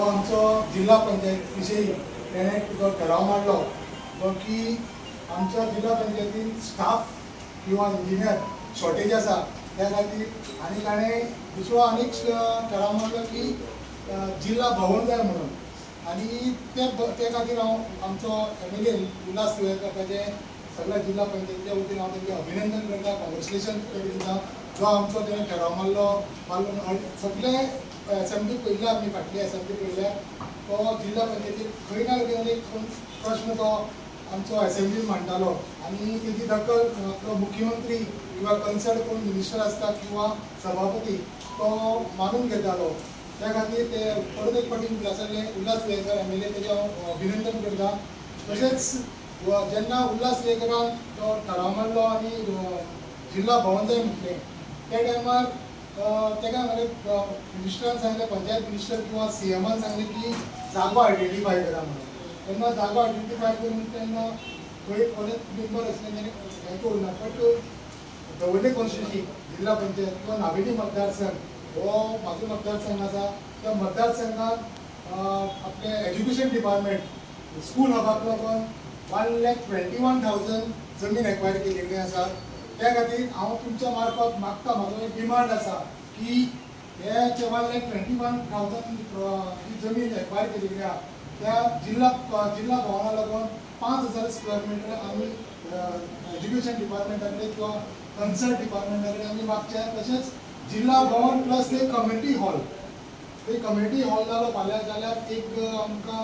तो आमचो जिल्हा पंचायत विशयी तेणें जो ठराव मांडलो तो की आमच्या जिल्हा पंचायतीन स्टाफ किंवा इंजिनियर शॉर्टेज आसा त्या खातीर, आनी ताणें दुसरो आनीक ठराव मांडलो की जिल्हा भवन जाय म्हणून, आनी ते खातीर हांव आमचो MLA Ulhas Tuyenkar ताचें सगळ्या जिल्हा पंचायतीच्या वतीन हांव तेंचें अभिनंदन करता, कॉंग्रेच्युलेशन दिता. जो आमचो तेणें ठराव मारलो सगळे एसेंब्ली पळयल्या आमी, फाटली एसेंब्ली पळयल्या, तो जिल्हा पंचायतीक खंय ना खंय एक प्रश्न तो आमचो एसेंब्लीन मांडटालो आनी तेजी दखल आपलो मुख्यमंत्री किंवा कन्सर्न कोण मिनिस्टर आसता किंवा सभापती तो मानून घेतालो. त्या खातीर ते परत एक फावटी उल्हास तुयेंकार MLA तेजें हांव अभिनंदन करता. तशेंच जेन्ना उल्हास तुयेंकारान तो ठराव मांडलो आनी जिल्हा भवन जाय म्हटलें त्या टायमार तेका मिनिस्टरान सांगलें, पंचायत मिनिस्टर किंवा CMान सांगलें की जागो आयडेंटिफाय करा म्हणून. तेन्ना जागो आयडेंटिफाय करून तेन्ना थंय कोणूच मेंबर आसले तेणें हें करूं ना, बट दवर्ले कॉन्स्टिट्युन्सी जिल्हा पंचायत किंवा नावेली मतदारसंघ हो म्हाजो मतदारसंघ आसा, त्या मतदारसंघात आपलें एज्युकेशन डिपार्टमेंट स्कूल हबाक लागून 1,21,000 जमीन एक्वायर केलेली आसा. त्या खातीर हांव तुमच्या मार्फत मागता, म्हाजो एक डिमांड आसा की हे 1,21,000 ही जमीन एक्वायर केलेली आसा त्या जिल्हा भवना लागून 5,000 स्क्वेअर मिटर आमी एज्युकेशन डिपार्टमेंटा कडेन किंवा कन्सर्न डिपार्टमेंटा कडेन आमी मागचें. तशेंच जिल्हा भवन प्लस एक कम्युनिटी हॉल, एक कम्युनिटी हॉल जालो फाल्यां जाल्यार एक आमकां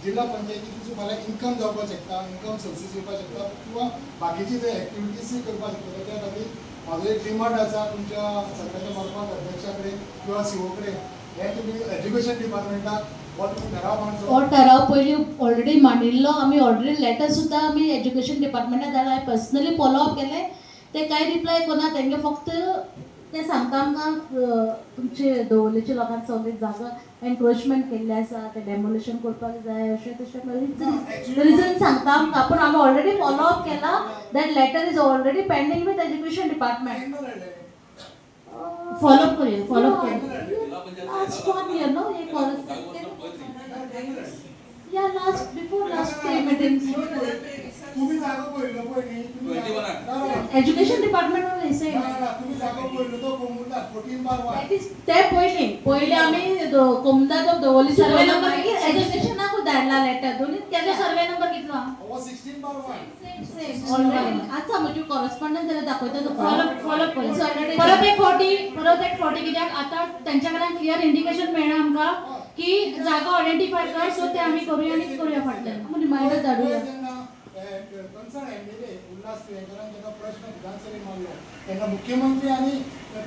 जिल्हा पंचायतीचो फाल्यां इन्कम जावपाक शकता, इन्कम सोर्सीस येवपाक शकता किंवा बाकीची जे एक्टिविटीजूय करपाक शकता. त्या खातीर म्हाजो एक डिमांड आसा तुमच्या सगळ्यांच्या मार्फत अध्यक्षा कडेन किंवा CO कडेन, हें तुमी एज्युकेशन डिपार्टमेंटाक हो तुमी ठराव मांडचो. हो ठराव पयलीं ऑलरेडी मांडिल्लो, आमी ऑलरेडी लेटर सुद्दां आमी एज्युकेशन डिपार्टमेंटाक धाडला. हांवें पर्सनली फॉलोअप केलें, ते कांय रिप्लाय करना. तेंगे फक्त ते सांगता आमकां तुमचे दवर्लेच्या लोकांक सगळे जागा एनक्रोचमेंट केल्ले आसा, ते डेमोलिशन करपाक जाय अशें तशें रिजन सांगता आमकां. पूण आमी ऑलरेडी फॉलोअप केला, that letter is already pending with education department. Follow up करूया, फॉलोअप करूया. लास्ट 1 year नो हे या लास्ट बिफोर लास्ट 3 मीटिंग्स तुम्ही जागो पळयलो पळय न्ही, एज्युकेशन डिपार्टमेंट तुम्ही जागो पळयलो तो कोमुनिदाद 14/1 ते पयलीं पयलीं आमी कोमुनिदाद ऑफ दवर्ली सर्वे नंबर एज्युकेशनाकूच धाडला लेटर. दोन्ही तेजो सर्वे नंबर कितलो 16/1 ऑलरेडी आसा. म्हजी कॉरस्पॉन्डन्स जाल्यार दाखयता तुका. फॉलोअप करूया परत एक फावटी, परत एक फावटी, कित्याक आतां तेंच्या कडल्यान क्लियर इंडिकेशन मेळना आमकां की जागो आयडेंटिफाय कर, सो ते आमी करूया आनी करूया फाटल्यान रिमायंडर धाडुया. कन्सर्न MLA Ulhas तुयेंकारान जेन्ना प्रश्न विधानसभेत मांडलो तेन्ना मुख्यमंत्री आनी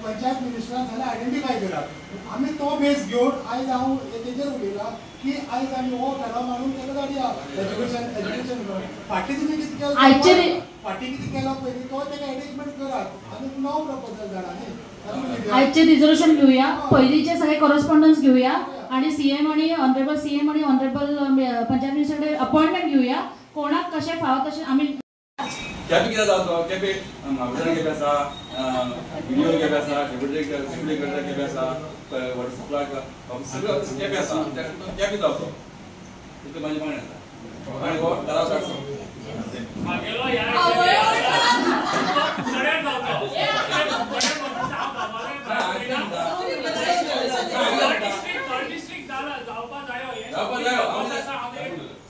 पंचायत मिनिस्टरान जाल्यार आयडेंटिफाय करात. आमी तो बेस घेवन आयज हांव तेजेर उलयलां की आयज आमी हो ठराव मांडून ताका धाडया एज्युकेशन फाटीं तुमी कितें केलें, फाटीं कितें केलां पयलीं तो ताका एरेंजमेंट करात आनी नवो प्रपोजल धाडा न्ही. आयचे रिजोल्युशन घेवया, पयलींचे सगळे कॉरस्पॉन्डन्स घेवया आनी CM आनी ऑनरेबल CM आनी ऑनरेबल पंचायत मिनिस्टर कडेन अपॉयंटमेंट घेवया. कोणाक कशें फावो तशें आमी केपें कितें जाता, केपें म्हापसा केपें आसा, विडियो केपें आसा, डेप्युटी कलेक्टर केपें आसा, वॉटर सप्लाय सगळें केपें आसा, केपें जावचो तितलें म्हाजी मागणी आसा. आनी हो ठराव काडचो.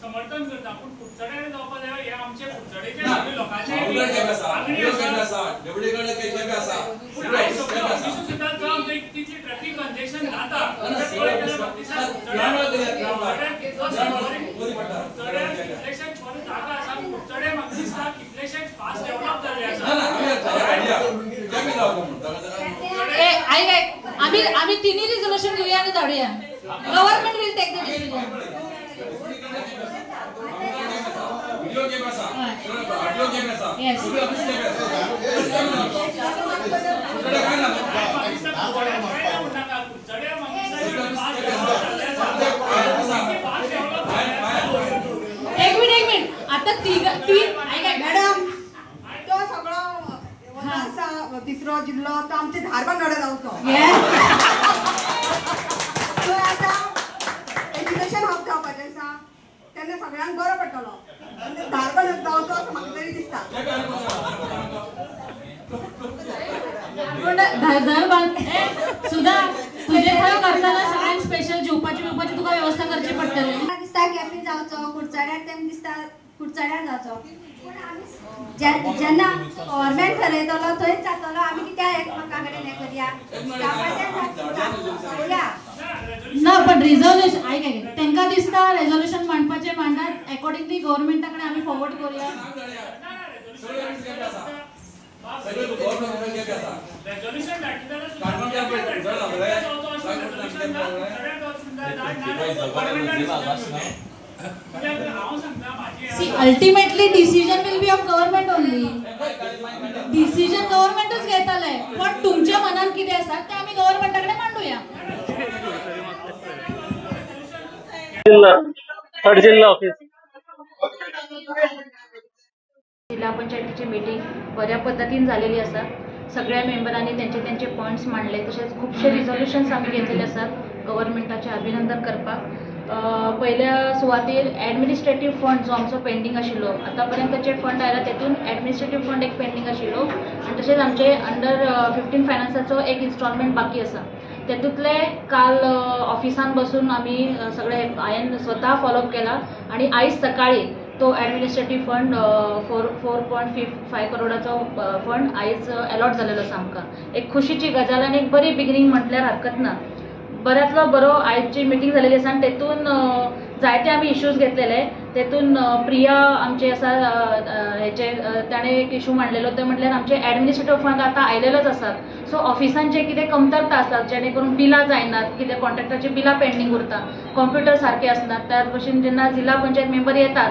समर्थन करता पूण कुडचड्यार जावपा जाय हे आमचे कुडचडेचे लोकांचे तितली ट्रॅफिक कंजेशन जाता. कितलेशेच जागा आसा कुडचडे म्हाका दिसता कितलेशेच फास्ट डेव्हलप जाल्ले आसा. आमी तिन्ही रिजोल्युशन घेवया आनी धाडुया. Government will take the decision. एक मिनिट एक मिनिट. आता तीन मॅडम तो सगळो आसा तिसरो जिल्लो तो आमचे धारबांदोडा जावचो. तो आतां एज्युकेशन हब जावपाचें आसा तेन्ना सगळ्यांक बरो पडटलो. धारगळ जावचो असो म्हाका तरी दिसता. सुधा तुजे खंय करतना सगळ्यांक स्पेशल जेवपाची बिवपाची तुका वेवस्था करची पडटली. म्हाका दिसता केपें जावचो, कुडचड्यार तेम दिसता कुडचड्यार जावचो, पूण आमी जेन्ना गव्हर्मेंट ठरयतलो थंयच जातलो. आमी कित्याक एकमेका कडेन हें करया जावपाचें ना. पण रिजोल्युशन आयक आयक तांकां दिसता रेजोल्युशन मांडपाचें मांडात, एकॉर्डिंगली गव्हर्मेंटा कडेन आमी फॉरवर्ड करूया. See, ultimately decision will be of government only. Decision गव्हर्मेंटच घेतले, पण तुमच्या मनात कितें आसा तें आमी गव्हर्मेंटा कडेन मांडुया. थर्ड जिल्हा ऑफिस जिल्हा पंचायतीची मीटिंग बऱ्या पद्दतीन झालेली आसा. सगळ्या मेंबरांनी त्यांचे त्यांचे पॉयंट्स मांडले, तशेंच खुबशे रिजोल्युशन्स आमी घेतलेले आसात गव्हर्मेंटाचें अभिनंदन करपाक. पयल्या सुवातेर एडमिनिस्ट्रेटीव फंड जो आमचो पेंडींग आशिल्लो, आतां पर्यंत जे फंड आयला तेतून एडमिनिस्ट्रेटीव फंड एक पेंडींग आशिल्लो आनी तशेंच आमचे अंडर 15 फायनान्साचो एक इन्स्टॉलमेंट बाकी आसा. तेतूंतले काल ऑफिसान बसून आमी सगळे हांवें स्वता फॉलोअप केला आनी आयज सकाळी तो एडमिनिस्ट्रेटीव फंड 4.5 करोडाचो फंड आयज अलॉट जालेलो आसा आमकां. एक खुशीची गजाल आनी एक बरी बिगिनींग म्हटल्यार हरकत ना. बऱ्यांतलो बरो आयची मिटींग जालेली आसा आनी तेतून जायते आमी इश्यूज घेतलेले. तेतून प्रिया आमचे आसा हेचे ताणें एक इशू मांडलेलो ते म्हटल्यार आमचे एडमिनिस्ट्रेटीव फंड आतां आयलेलेच आसात, सो ऑफिसान जे कितें कमतरता आसतात जेणे करून बिलां जायनात, कितें कॉन्ट्रॅक्टाची बिलां पेंडींग उरता, कॉम्प्युटर सारके आसनात. त्याच भशेन जेन्ना जिल्हा पंचायत मेंबर येतात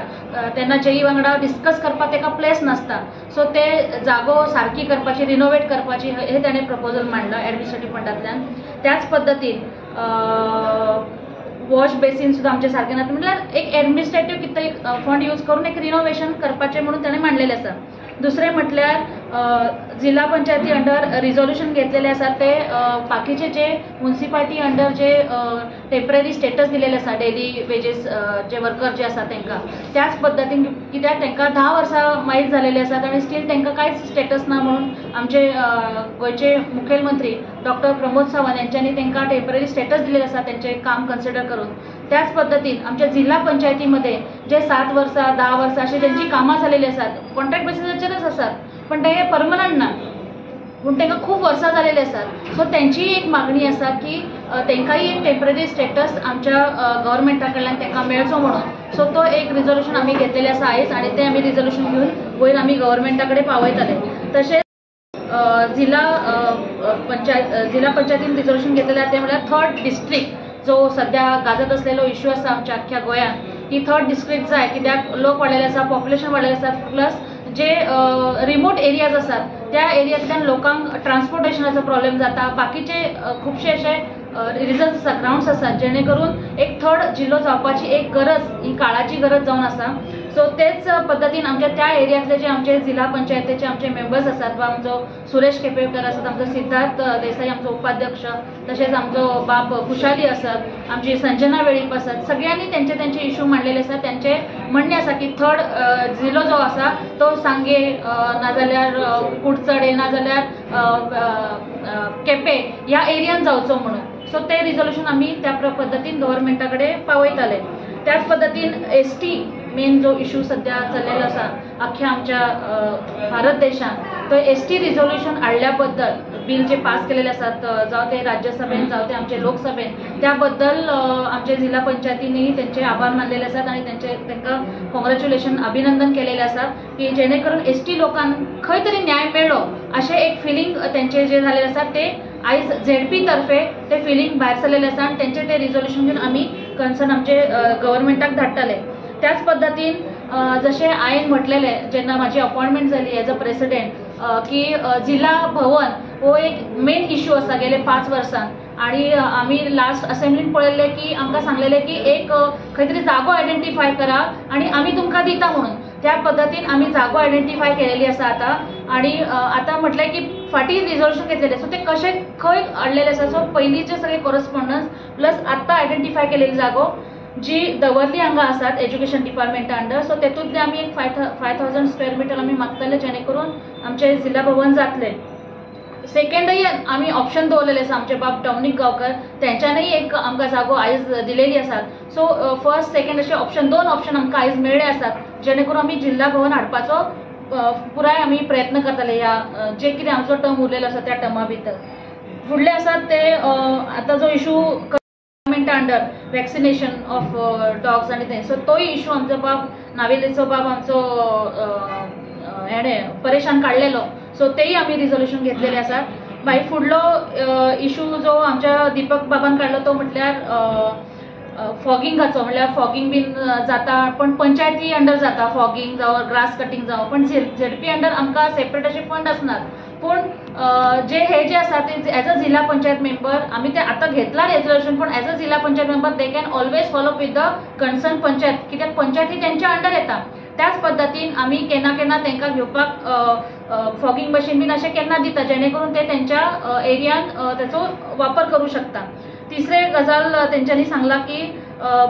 तेन्ना जेई वांगडा डिस्कस करपाक ताका प्लेस नासता, सो ते जागो सारकी करपाची, रिनोवेट करपाची हे ताणें प्रपोजल मांडला एडमिनिस्ट्रेटीव फंडांतल्यान. त्याच पद्दतीन वॉश बेसीन सुद्दां आमचे सारकें ना, म्हटल्यार एक एडमिनिस्ट्रेटीव कितें एक फंड यूज करून एक रिनोवेशन करपाचें म्हणून ताणें मांडलेलें आसा. दुसरें म्हटल्यार जिल्हा पंचायती अंडर रिजोल्युशन घेतलेले आसा ते बाकीचे जे मुन्सिपाल्टी अंडर जे टेंपररी स्टेटस दिलेले आसा डेली वेजेस जे वर्कर जे आसा तांकां, त्याच पद्दतीन कित्याक तांकां 10 वर्सां मायज जालेले आसात आनी स्टील तांकां कांयच स्टेटस ना म्हणून आमचे गोंयचे मुखेलमंत्री डॉक्टर प्रमोद सावंत यांच्यांनी तांकां टेंपररी स्टेटस दिलेले आसा तेंचें काम कन्सिडर करून. त्याच पद्दतीन आमच्या जिल्हा पंचायतीमध्ये जे 7 वर्सां 10 वर्सां अशी ज्यांची कामां जालेली आसात कॉन्ट्रॅक्ट बेसिसाचेरच आसात, पण ते परमनंट ना, पूण तांकां खूब वर्सां जालेली आसात, सो तेंची एक मागणी आसा की तांकांय एक टेंपररी स्टेटस आमच्या गव्हर्मेंटा कडल्यान तांकां मेळचो म्हणून. सो तो एक रिजोल्युशन आमी घेतलेलें आसा आयज आनी तें आमी रिजोल्युशन घेवन वयर आमी गव्हर्मेंटा कडेन पावयतले. तशेंच जिल्हा पंचायतीन रिजोल्युशन घेतलेलें आसा तें म्हळ्यार थर्ड डिस्ट्रिक्ट जो सद्या गाजत असलेलो इश्यू आसा आमच्या अख्ख्या गोंयांत की थर्ड डिस्ट्रिक्ट जाय, कित्याक लोक वाडलेले आसा, पॉप्युलेशन वाडलेलें आसा, प्लस जे रिमोट एरियाज आसात त्या एरियांतल्यान लोकांक ट्रान्सपोर्टेशनाचो प्रॉब्लेम जाता, बाकीचे खुबशे अशे रिजन्स आसा, ग्रावंड्स आसात जेणे करून एक थर्ड जिल्लो जावपाची एक गरज, ही काळाची गरज जावन आसा. सो तेच पद्दतीन आमच्या त्या एरियांतले जे आमचे जिल्हा पंचायतीचे आमचे मेंबर्स आसात वा आमचो सुरेश केपेकर आसात, आमचो सिद्धार्थ देसाई आमचो उपाध्यक्ष, तशेंच आमचो बाब खुशाली आसात, आमची संजना वेळीप आसात, सगळ्यांनी तेंचे तेंचे इशू मांडलेले आसात. तेंचे म्हणणें आसा की थर्ड जिल्लो जो आसा तो सांगे नाजाल्यार कुडचडे नाजाल्यार केपें ह्या एरियान जावचो म्हणून. सो ते रिजोल्युशन आमी त्या पद्दतीन गव्हर्मेंटा कडेन पावयताले. त्याच पद्दतीन एस टी मेन जो इशू सद्या चल्लेलो आसा अख्ख्या आमच्या भारत देशान, तो एस टी रिजोल्युशन हाडल्या बद्दल बील जे पास केलेले आसात जावं ते राज्यसभेन जावं ते आमचे लोकसभेन, त्या बद्दल आमचे जिल्हा पंचायतींनी तेंचे आभार मानलेले आसात आनी तेंचे तांकां कॉंग्रेच्युलेशन अभिनंदन केलेले आसा की जेणे करून एस टी लोकांक खंय तरी न्याय मेळ्ळो अशें एक फिलींग तेंचे जे जालेलें आसा ते आयज झेडपी तर्फे ते फिलींग भायर सरलेलें आसा आनी तेंचे ते रिजोल्युशन घेवन आमी कन्सर्न आमचे गव्हर्मेंटाक धाडटले. त्याच पद्दतीन जशें हांवें म्हटलेलें जेन्ना म्हाजी अपॉयंटमेंट जाली एज अ प्रेसिडेंट की जिल्हा भवन हो एक मेन इशू आसा गेले 5 वर्सां आनी आमी लास्ट असेंब्लीन पळयल्लें की आमकां सांगलेलें की एक खंय तरी जागो आयडेंटिफाय करा आनी आमी तुमकां दिता म्हणून. त्या पद्दतीन आमी जागो आयडेंटिफाय केलेली आसा आतां आनी आतां म्हटलें की फाटीं रिजोल्युशन घेतलेलें, सो तें कशें खंय हाडलेलें आसा, सो पयलींचे सगळे कोरस्पोंडन्स प्लस आतां आयडेंटिफाय केलेली जागो जी दवर्ली हांगा आसात एज्युकेशन डिपार्टमेंटा अंडर. सो तेतूंतले आमी एक 5,000 स्क्वेअर मिटर आमी मागतले जेणे करून आमचें जिल्हा भवन जातलें. सेकंडय आमी ऑप्शन दवरलेले आसा आमचे बाब डॉमनीक गांवकर तेंच्यानय एक आमकां जागो आयज दिलेली आसात. सो फर्स्ट सेकंड अशे ऑप्शन 2 ऑप्शन आमकां आयज मेळ्ळे आसात जेणे करून आमी जिल्हा भवन हाडपाचो पुराय आमी प्रयत्न करतले ह्या जे कितें आमचो टर्म उरलेलो आसा त्या टर्मा भितर. फुडले आसात ते आतां जो इशू गव्हर्मेंटा अंडर वॅक्सिनेशन ऑफ डॉग्स आनी ते, सो तोय इशू आमचो बाब नावेलीचो बाब आमचो हेणें परेशान काडलेलो, सो तेय आमी रिजोल्युशन घेतलेले आसात. मागीर फुडलो इशू जो आमच्या दीपक बाबान काडलो तो म्हटल्यार फॉगिंगाचो, म्हळ्यार फॉगिंग बीन जाता पण पंचायती अंडर जाता फॉगिंग जावं ग्रास कटिंग जावं, पण झेडपी अंडर आमकां सेपरेट अशे फंड आसनात. पूण जे हे जे आसा ते एज अ जिल्हा पंचायत मेंबर आमी ते आतां घेतला रेजोल्युशन, पूण as a Zilla Panchayat member they can always follow with the concern panchayat, कित्याक पंचायत ही तेंच्या अंडर येता. त्याच पद्दतीन आमी केन्ना केन्ना तांकां घेवपाक फॉगिंग मशीन बीन अशें केन्ना दिता जेणे करून ते तेंच्या एरियान तेचो वापर करूं शकता. तिसरे गजाल तेंच्यांनी सांगला की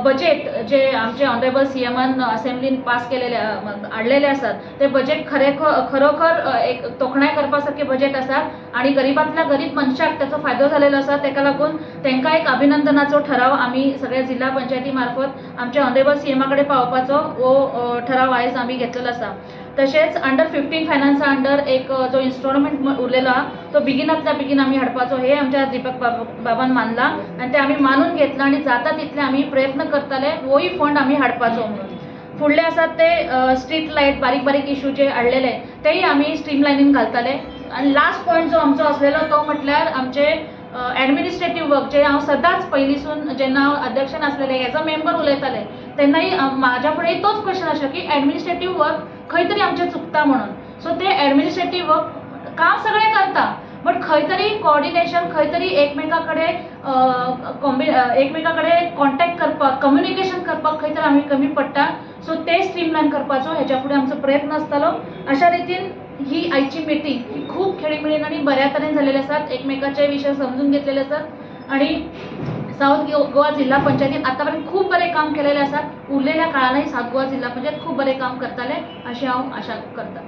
बजेट जे आमचे ऑनरेबल सीएमान असेंब्लीन पास केलेले हाडलेले आसात ते बजेट खरोखर एक तोखणाय करपा सारखे बजेट आसा आनी गरीबांतल्या गरीब मनशाक ताचो फायदो जालेलो आसा. ताका लागून तांकां एक अभिनंदनाचो ठराव आमी सगळ्या जिल्हा पंचायती मार्फत आमच्या ऑनरेबल सीएमा कडेन पावोवपाचो हो ठराव आयज आमी घेतलेलो आसा. तशेंच अंडर 15 फायनान्सा अंडर एक जो इन्स्टॉलमेंट उरलेलो आहा तो बेगिनांतल्या बेगीन आमी हाडपाचो हे आमच्या दीपक बाबान मानला आनी ते आमी मानून घेतला आनी जाता तितले आमी प्रयत्न करतले होय फंड आमी हाडपाचो म्हणून. फुडले आसात ते स्ट्रीट लायट बारीक बारीक इशू जे हाडलेले तेय आमी स्ट्रीम लायनीन घालतले. आनी लास्ट पॉयंट जो आमचो आसलेलो तो म्हटल्यार आमचे एडमिनिस्ट्रेटीव वर्क जे हांव सदांच पयलींसून जेन्ना हांव अध्यक्षान आसलेले एज अ मेंबर उलयताले तेन्नाय म्हाज्या फुडें तोच क्वेश्चन आशिल्लो की एडमिनिस्ट्रेटीव वर्क खंय तरी आमचें चुकता म्हणून. सो ते एडमिनिस्ट्रेटीव वर्क काम सगळें करता बट खंय तरी कोऑर्डिनेशन खंय तरी एकमेका कडेन एकमेका कडेन कॉन्टेक्ट करपाक कम्युनिकेशन करपाक खंय तरी आमी कमी पडटा. सो ते स्ट्रीमलायन करपाचो हेच्या फुडें आमचो प्रयत्न आसतलो. अशा रितीन ही आयची मिटींग ही खूब खेळीमेळीन आनी बऱ्या तरेन जालेली आसात, एकमेकाचे विशय समजून घेतलेले आसात आनी सावथ गोवा जिल्हा पंचायतीन आतापर्यंत खूब बरें काम केलेलें आसा. उरलेल्या काळानय सावथ गोवा जिल्हा पंचायत खूब बरें काम करतले अशें हांव आशा करता.